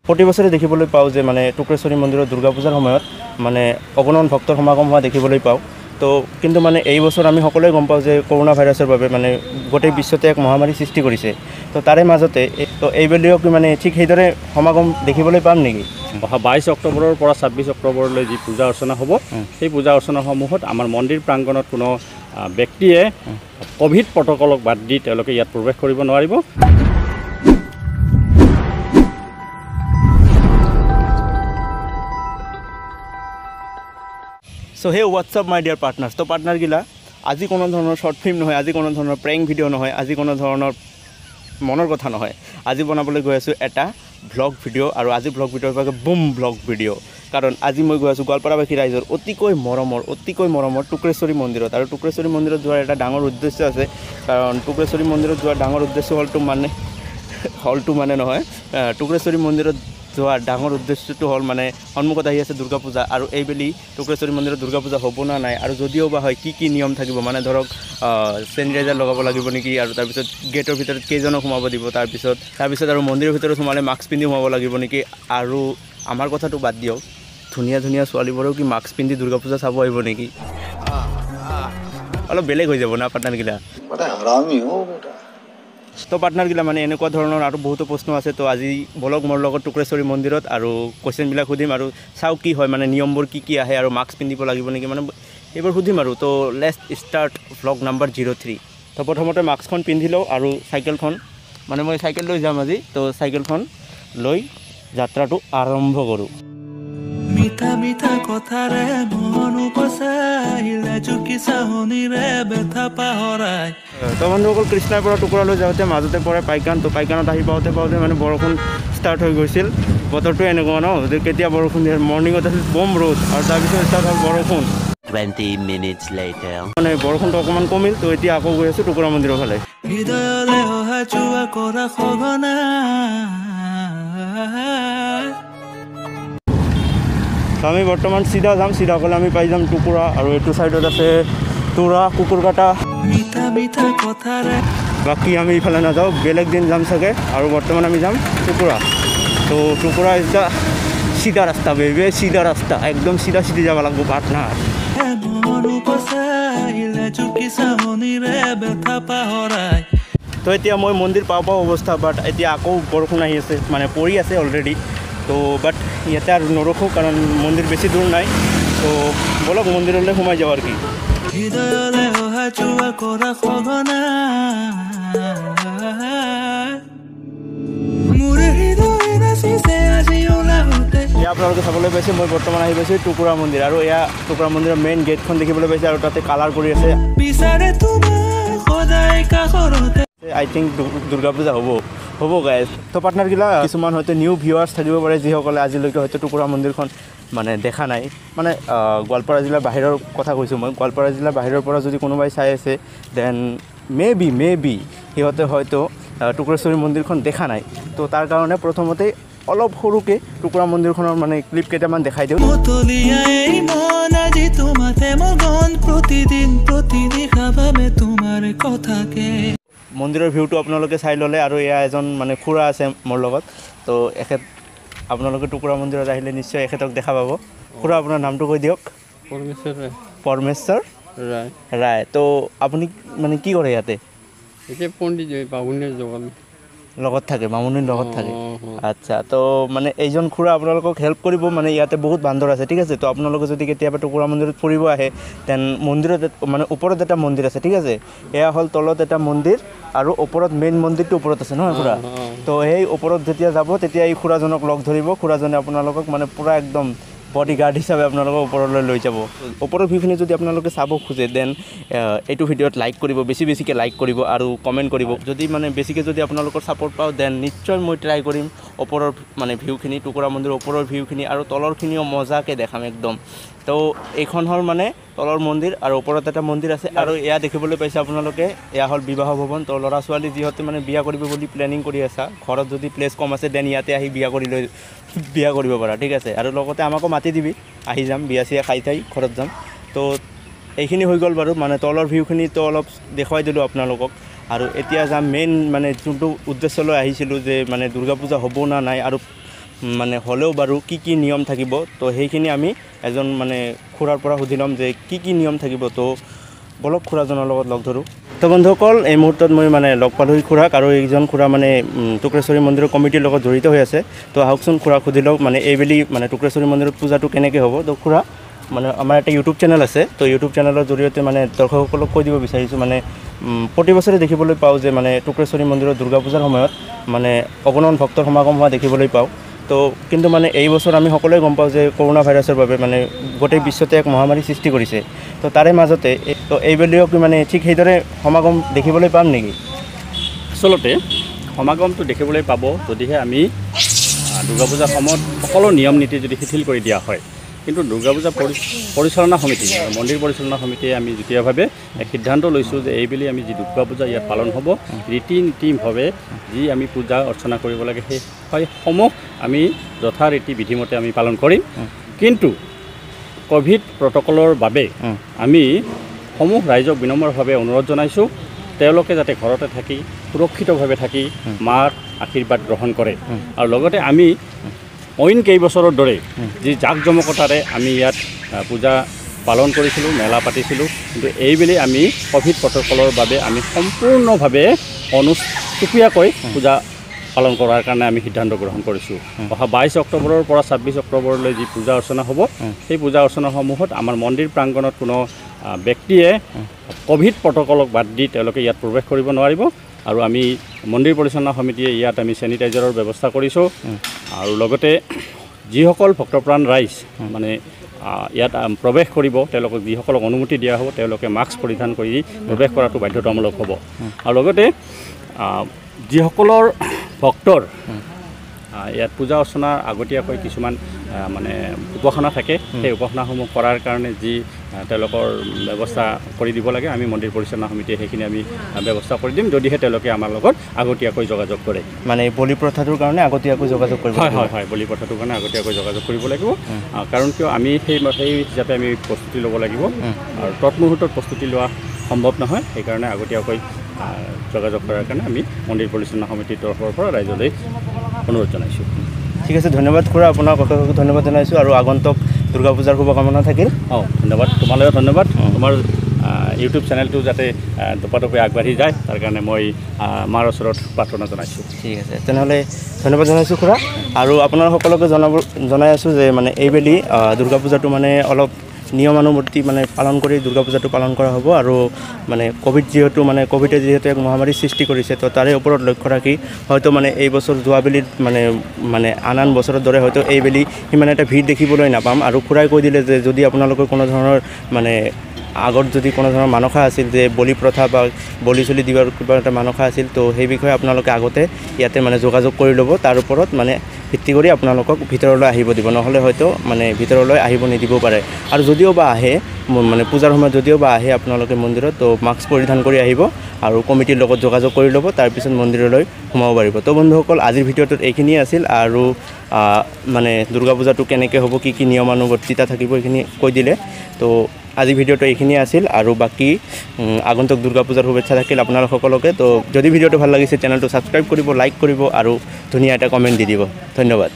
প্ৰতি বছৰে দেখিবলৈ পাওঁ যে মানে টুক্ৰেশ্বৰী মন্দিৰত দুৰ্গা পূজাৰ সময়ত মানে অগণন ভক্তৰ সমাগম হোৱা দেখিবলৈ পাওঁ। তো কিন্তু মানে এই বছৰ আমি সকলোৱে গম পাওঁ যে কৰোণা ভাইৰাছৰ বাবে মানে গোটেই বিশ্বতে এক মহামাৰী সৃষ্টি কৰিছে। তো তাৰে মাজতে তো এইবেলিও কি মানে ঠিক সেইদৰে সমাগম দেখিবলৈ পাম নেকি? অহা 22 অক্টোবৰৰ পৰা 26 অক্টোবৰলৈ যি পূজা অৰ্চনা হ'ব, সেই পূজা অৰ্চনাসমূহত আমাৰ মন্দিৰ প্ৰাংগণত কোনো ব্যক্তিয়ে ক'ভিড প্ৰট'কলক বাদ দি তেওঁলোকে ইয়াত প্ৰৱেশ কৰিব নোৱাৰিব। So hey what's up my dear partners. তো পাৰ্টনাৰগিলা, আজি কোনো ধৰণৰ শ্বৰ্ট ফিল্ম নহয়, আজি কোনো ধৰণৰ প্ৰেংক ভিডিঅ' নহয়, আজি কোনো ধৰণৰ মনৰ কথা নহয়। আজি বনাবলৈ গৈ আছোঁ এটা ভ্লগ ভিডিঅ' আৰু আজি ভ্লগ ভিডিঅ'ৰ বাবে বুম ভ্লগ ভিডিঅ'। কাৰণ আজি মই গৈ আছোঁ গোৱালপাৰাবাসী ৰাইজৰ অতিকৈ মৰমৰ টুক্ৰেশ্বৰী মন্দিৰত। আৰু টুক্ৰেশ্বৰী মন্দিৰত যোৱাৰ এটা ডাঙৰ উদ্দেশ্য আছে। কাৰণ টুক্ৰেশ্বৰী মন্দিৰত যোৱাৰ ডাঙৰ উদ্দেশ্য হলটো মানে নহয়, টুক্ৰেশ্বৰী মন্দিৰত যোৱাৰ ডাঙৰ উদ্দেশ্যটো হ'ল মানে সন্মুখত আহি আছে দুৰ্গা পূজা আৰু এইবেলি টুক্ৰেশ্বৰী মন্দিৰত দুৰ্গা পূজা হ'ব না নাই, আৰু যদিও বা হয় কি কি নিয়ম থাকিব, মানে ধৰক চেনিটাইজাৰ লগাব লাগিব নেকি, আৰু তাৰপিছত গেটৰ ভিতৰত কেইজনক সোমাব দিব, তাৰপিছত আৰু মন্দিৰৰ ভিতৰত সোমালে মাস্ক পিন্ধি সোমাব লাগিব নেকি। আৰু আমাৰ কথাটো বাদ দিয়ক, ধুনীয়া ধুনীয়া ছোৱালীবোৰেও কি মাস্ক পিন্ধি দুৰ্গা পূজা চাব আহিব নেকি? অলপ বেলেগ হৈ যাব না পাৰ্টনাৰগিলা। তো পাৰ্টনাৰগিলা মানে এনেকুৱা ধৰণৰ আৰু বহুতো প্ৰশ্ন আছে। তো আজি বলক মোৰ লগত টুক্ৰেশ্বৰী মন্দিৰত আৰু কুৱেশ্যনবিলাক সুধিম আৰু চাওঁ কি হয়, মানে নিয়মবোৰ কি কি আহে আৰু মাস্ক পিন্ধিব লাগিব নেকি, মানে এইবোৰ সুধিম আৰু। তো let's start vlog number 03। তো প্ৰথমতে মাস্কখন পিন্ধি লওঁ আৰু চাইকেলখন, মানে মই চাইকেল লৈ যাম আজি, তো চাইকেলখন লৈ যাত্ৰাটো আৰম্ভ কৰোঁ। মিঠা মিঠা কথাৰে মন উপচাইলে জুকি চাহনিৰে বেথা পাহৰাই। তো বন্ধুসকল, কৃষ্ণাৰ পৰা টুকুৰালৈ যাওঁতে মাজতে পৰে পাইকান। তো পাইকানত আহি পাওঁতে পাওঁতে মানে বৰষুণ ষ্টাৰ্ট হৈ গৈছিল। বতৰটো এনেকুৱা ন যে কেতিয়া বৰষুণ দিয়ে। মৰ্ণিঙত আছিল বম ৰ'দ আৰু তাৰপিছত ষ্টাৰ্ট হ'ল বৰষুণ। 20 minutes later মানে বৰষুণটো অকণমান কমিল। তো এতিয়া আকৌ গৈ আছোঁ টুকুৰা মন্দিৰৰ ফালে। হৃদয়লৈ অহা যোৱা কৰা সঘনা। আমি বৰ্তমান চিধা যাম, চিধা গ'লে আমি পাই যাম টুকুৰা। আৰু এইটো ছাইডত আছে তোৰা কুকুৰকাটা। মিঠা মিঠা কথাৰে বাকী আমি ইফালে নাযাওঁ, বেলেগ দিন যাম চাগে। আৰু বৰ্তমান আমি যাম টুকুৰা। তো টুকুৰা is the চিধা ৰাস্তা, বেবে চিধা ৰাস্তা, একদম চিধা চিধি যাব লাগিব পাৰ্টনাৰ। তো এতিয়া মই মন্দিৰ পাওঁ পাওঁ অৱস্থা, বাট এতিয়া আকৌ বৰষুণ আহি আছে, মানে পৰি আছে অলৰেডি। তো বাট ইয়াতে আৰু নৰখোঁ, কাৰণ মন্দিৰ বেছি দূৰ নাই। তো বলক মন্দিৰলৈ সোমাই যাওঁ আৰু কি। হৃদয়লৈ অহা যোৱা কৰা সঘনা। মোৰ হৃদয় নাচিছে আজি ওলাওঁতে। এয়া আপোনালোকে চাবলৈ পাইছে, মই বৰ্তমান আহি পাইছোঁ টুকুৰা মন্দিৰ। আৰু এয়া টুকুৰা মন্দিৰৰ মেইন গেটখন দেখিবলৈ পাইছে আৰু তাতে কালাৰ কৰি আছে। বিচাৰে তোমাৰ সদায় কাষৰতে। আই থিংক দুৰ্গা পূজা হ'ব গাইজ। তো পাৰ্টনাৰগিলা, কিছুমান হয়তো নিউ ভিউৱাৰ্ছ থাকিব পাৰে যিসকলে আজিলৈকে হয়তো টুকুৰা মন্দিৰখন মানে দেখা নাই। মানে গোৱালপাৰা জিলাৰ বাহিৰৰ কথা কৈছোঁ মই। গোৱালপাৰা জিলাৰ বাহিৰৰ পৰা যদি কোনোবাই চাই আছে, then may be সিহঁতে হয়তো টুকুৰেশ্বৰী মন্দিৰখন দেখা নাই। তো তাৰ কাৰণে প্ৰথমতে অলপ সৰুকৈ টুকুৰা মন্দিৰখনৰ মানে ক্লিপ কেইটামান দেখাই দিওঁ। মন্দিৰৰ ভিউটো আপোনালোকে চাই ল'লে। আৰু এয়া এজন মানে খুৰা আছে মোৰ লগত। তো এখেত আপোনালোকে টুকুৰা মন্দিৰত আহিলে নিশ্চয় এখেতক দেখা পাব। খুৰা, আপোনাৰ নামটো কৈ দিয়ক। পৰমেশ্বৰ ৰায়। পৰমেশ্বৰ ৰায়। ৰায়। তো আপুনি মানে কি কৰে ইয়াতে? এতিয়া পণ্ডিত বামুণীৰ লগত থাকে, বামুণীৰ লগত থাকে। আচ্ছা, তো মানে এইজন খুৰা আপোনালোকক হেল্প কৰিব। মানে ইয়াতে বহুত বান্দৰ আছে, ঠিক আছে। তো আপোনালোকে যদি কেতিয়াবা টুকুৰা মন্দিৰত ফুৰিব আহে, then মন্দিৰত মানে ওপৰত এটা মন্দিৰ আছে, ঠিক আছে। এয়া হ'ল তলত এটা মন্দিৰ আৰু ওপৰত মেইন মন্দিৰটো ওপৰত আছে নহয় খুৰা? তো সেই ওপৰত যেতিয়া যাব তেতিয়া এই খুৰাজনক লগ ধৰিব। খুৰাজনে আপোনালোকক মানে পূৰা একদম বডিগাৰ্ড হিচাপে আপোনালোকক ওপৰলৈ লৈ যাব। ওপৰৰ ভিউখিনি যদি আপোনালোকে চাব খোজে, then এইটো ভিডিঅ'ত লাইক কৰিব, বেছি বেছিকৈ লাইক কৰিব আৰু কমেণ্ট কৰিব। যদি মানে বেছিকৈ যদি আপোনালোকৰ ছাপৰ্ট পাওঁ, then নিশ্চয় মই ট্ৰাই কৰিম ওপৰৰ মানে ভিউখিনি, টুকুৰা মন্দিৰৰ ওপৰৰ ভিউখিনি আৰু তলৰখিনিও মজাকৈ দেখাম একদম। তো এইখন হ'ল মানে তলৰ মন্দিৰ আৰু ওপৰত এটা মন্দিৰ আছে। আৰু এয়া দেখিবলৈ পাইছে আপোনালোকে, এয়া হ'ল বিবাহ ভৱন। তো ল'ৰা ছোৱালী যিহেতু মানে বিয়া কৰিব বুলি প্লেনিং কৰি আছা, ঘৰত যদি প্লেচ কম আছে, then ইয়াতে আহি বিয়া কৰিব পাৰা, ঠিক আছে। আৰু লগতে আমাকো মাতি দিবি, আহি যাম, বিয়া চিয়া খাই থাই ঘৰত যাম। তো এইখিনি হৈ গ'ল বাৰু, মানে তলৰ ভিউখিনিতো অলপ দেখুৱাই দিলোঁ আপোনালোকক। আৰু এতিয়া যাম মেইন মানে যোনটো উদ্দেশ্য লৈ আহিছিলোঁ যে মানে দুৰ্গা পূজা হ'ব না নাই আৰু মানে হ'লেও বাৰু কি কি নিয়ম থাকিব, তো সেইখিনি আমি এজন মানে খুৰাৰ পৰা সুধি ল'ম যে কি কি নিয়ম থাকিব। তো বলক খুৰাজনৰ লগত লগ ধৰোঁ। তো বন্ধুসকল, এই মুহূৰ্তত মই মানে লগ পালোহি খুৰাক, আৰু এইজন খুৰা মানে টুক্ৰেশ্বৰী মন্দিৰৰ কমিটিৰ লগত জড়িত হৈ আছে। তো আহকচোন খুৰাক সুধি লওক মানে এইবেলি মানে টুক্ৰেশ্বৰী মন্দিৰত পূজাটো কেনেকৈ হ'ব। তো খুৰা, মানে আমাৰ এটা ইউটিউব চেনেল আছে, তো ইউটিউব চেনেলৰ জৰিয়তে মানে দৰ্শকসকলক কৈ দিব বিচাৰিছোঁ, মানে প্ৰতি বছৰে দেখিবলৈ পাওঁ যে মানে টুক্ৰেশ্বৰী মন্দিৰত দুৰ্গা পূজাৰ সময়ত মানে অগণন ভক্তৰ সমাগম হোৱা দেখিবলৈ পাওঁ। তো কিন্তু মানে এই বছৰ আমি সকলোৱে গম পাওঁ যে কৰোণা ভাইৰাছৰ বাবে মানে গোটেই বিশ্বতে এক মহামাৰী সৃষ্টি কৰিছে। তো তাৰে মাজতে তো এইবেলিও কি মানে ঠিক সেইদৰে সমাগম দেখিবলৈ পাম নেকি? আচলতে সমাগমটো দেখিবলৈ পাব যদিহে আমি দুৰ্গা পূজাৰ সময়ত সকলো নিয়ম নীতি যদি শিথিল কৰি দিয়া হয়। কিন্তু দুৰ্গা পূজা পৰিচালনা সমিতি আৰু মন্দিৰ পৰিচালনা সমিতিয়ে আমি যুটীয়াভাৱে এক সিদ্ধান্ত লৈছোঁ যে এইবেলি আমি যি দুৰ্গা পূজা ইয়াত পালন হ'ব, ৰীতি নীতিভাৱে যি আমি পূজা অৰ্চনা কৰিব লাগে সেইসমূহ আমি যথাৰীতি বিধিমতে আমি পালন কৰিম। কিন্তু ক'ভিড প্ৰট'কলৰ বাবে আমি সমূহ ৰাইজক বিনম্ৰভাৱে অনুৰোধ জনাইছোঁ, তেওঁলোকে যাতে ঘৰতে থাকি সুৰক্ষিতভাৱে থাকি মাৰ আশীৰ্বাদ গ্ৰহণ কৰে। আৰু লগতে আমি অইন কেইবছৰৰ দৰে যি জাক জমকতাৰে আমি ইয়াত পূজা পালন কৰিছিলোঁ, মেলা পাতিছিলোঁ, কিন্তু এইবেলি আমি ক'ভিড প্ৰট'কলৰ বাবে আমি সম্পূৰ্ণভাৱে অনুষ্টুপীয়াকৈ পূজা পালন কৰাৰ কাৰণে আমি সিদ্ধান্ত গ্ৰহণ কৰিছোঁ। অহা 22 অক্টোবৰৰ পৰা 26 অক্টোবৰলৈ যি পূজা অৰ্চনা হ'ব, সেই পূজা অৰ্চনাসমূহত আমাৰ মন্দিৰ প্ৰাংগণত কোনো ব্যক্তিয়ে ক'ভিড প্ৰট'কলক বাদ দি তেওঁলোকে ইয়াত প্ৰৱেশ কৰিব নোৱাৰিব। আৰু আমি মন্দিৰ পৰিচালনা সমিতিয়ে ইয়াত আমি চেনিটাইজাৰৰ ব্যৱস্থা কৰিছোঁ। আৰু লগতে যিসকল ভক্তপ্ৰাণ ৰাইজ মানে ইয়াত প্ৰৱেশ কৰিব, তেওঁলোকক যিসকলক অনুমতি দিয়া হ'ব তেওঁলোকে মাস্ক পৰিধান কৰি প্ৰৱেশ কৰাটো বাধ্যতামূলক হ'ব। আৰু লগতে যিসকলৰ ভক্তৰ ইয়াত পূজা অৰ্চনাৰ আগতীয়াকৈ কিছুমান মানে উপাসনা থাকে, সেই উপাসনাসমূহ কৰাৰ কাৰণে যি তেওঁলোকৰ ব্যৱস্থা কৰি দিব লাগে, আমি মন্দিৰ পৰিচালনা সমিতিয়ে সেইখিনি আমি ব্যৱস্থা কৰি দিম, যদিহে তেওঁলোকে আমাৰ লগত আগতীয়াকৈ যোগাযোগ কৰে। মানে বলি প্ৰথাটোৰ কাৰণে আগতীয়াকৈ যোগাযোগ কৰিব? হয় হয় হয়, বলি প্ৰথাটোৰ কাৰণে আগতীয়াকৈ যোগাযোগ কৰিব লাগিব। কাৰণ কিয় আমি সেই হিচাপে আমি প্ৰস্তুতি ল'ব লাগিব, আৰু তৎমুহূৰ্তত প্ৰস্তুতি লোৱা সম্ভৱ নহয়। সেইকাৰণে আগতীয়াকৈ যোগাযোগ কৰাৰ কাৰণে আমি মন্দিৰ পৰিচালনা সমিতিৰ তৰফৰ পৰা ৰাইজলৈ অনুৰোধ জনাইছোঁ। ঠিক আছে, ধন্যবাদ খুৰা, আপোনাক অশেষ ধন্যবাদ জনাইছোঁ, আৰু আগন্তুক দুৰ্গা পূজাৰ শুভকামনা থাকিল। অঁ, ধন্যবাদ, তোমালৈও ধন্যবাদ। তোমাৰ ইউটিউব চেনেলটো যাতে দোপাটোপে আগবাঢ়ি যায় তাৰ কাৰণে মই মাৰ ওচৰত প্ৰাৰ্থনা জনাইছোঁ। ঠিক আছে, তেনেহ'লে ধন্যবাদ জনাইছোঁ খুৰা। আৰু আপোনাৰ সকলোকে জনাই আছোঁ যে মানে এইবেলি দুৰ্গা পূজাটো মানে অলপ নিয়মানুৱৰ্তী মানে পালন কৰি দুৰ্গা পূজাটো পালন কৰা হ'ব। আৰু মানে ক'ভিডে যিহেতু এক মহামাৰীৰ সৃষ্টি কৰিছে, তো তাৰে ওপৰত লক্ষ্য ৰাখি হয়তো মানে এই বছৰ যোৱাবেলিত মানে মানে আন আন বছৰৰ দৰে হয়তো এইবেলি সিমান এটা ভিৰ দেখিবলৈ নাপাম। আৰু খুৰাই কৈ দিলে যে যদি আপোনালোকৰ কোনো ধৰণৰ মানে আগত যদি কোনো ধৰণৰ মানসা আছিল যে বলি প্ৰথা বা বলি চলি দিয়াৰ কিবা এটা মানসা আছিল, তো সেই বিষয়ে আপোনালোকে আগতে ইয়াতে মানে যোগাযোগ কৰি ল'ব, তাৰ ওপৰত মানে ভিত্তি কৰি আপোনালোকক ভিতৰলৈ আহিব দিব, নহ'লে হয়তো মানে ভিতৰলৈ আহিব নিদিব পাৰে। আৰু যদিও বা আহে মানে পূজাৰ সময়ত যদিও বা আহে আপোনালোকে মন্দিৰত, তো মাস্ক পৰিধান কৰি আহিব আৰু কমিটিৰ লগত যোগাযোগ কৰি ল'ব, তাৰপিছত মন্দিৰলৈ সোমাব পাৰিব। তো বন্ধুসকল, আজিৰ ভিডিঅ'টোত এইখিনিয়ে আছিল। আৰু মানে দুৰ্গা পূজাটো কেনেকৈ হ'ব, কি কি নিয়মানুৱৰ্তিতা থাকিব এইখিনি কৈ দিলে। তো আজি ভিডিঅ'টো এইখিনিয়ে আছিল। আৰু বাকী আগন্তুক দুৰ্গা পূজাৰ শুভেচ্ছা থাকিল আপোনালোক সকলোকে। তো যদি ভিডিঅ'টো ভাল লাগিছে চেনেলটো ছাবস্ক্ৰাইব কৰিব, লাইক কৰিব আৰু ধুনীয়া এটা কমেণ্ট দি দিব। ধন্যবাদ।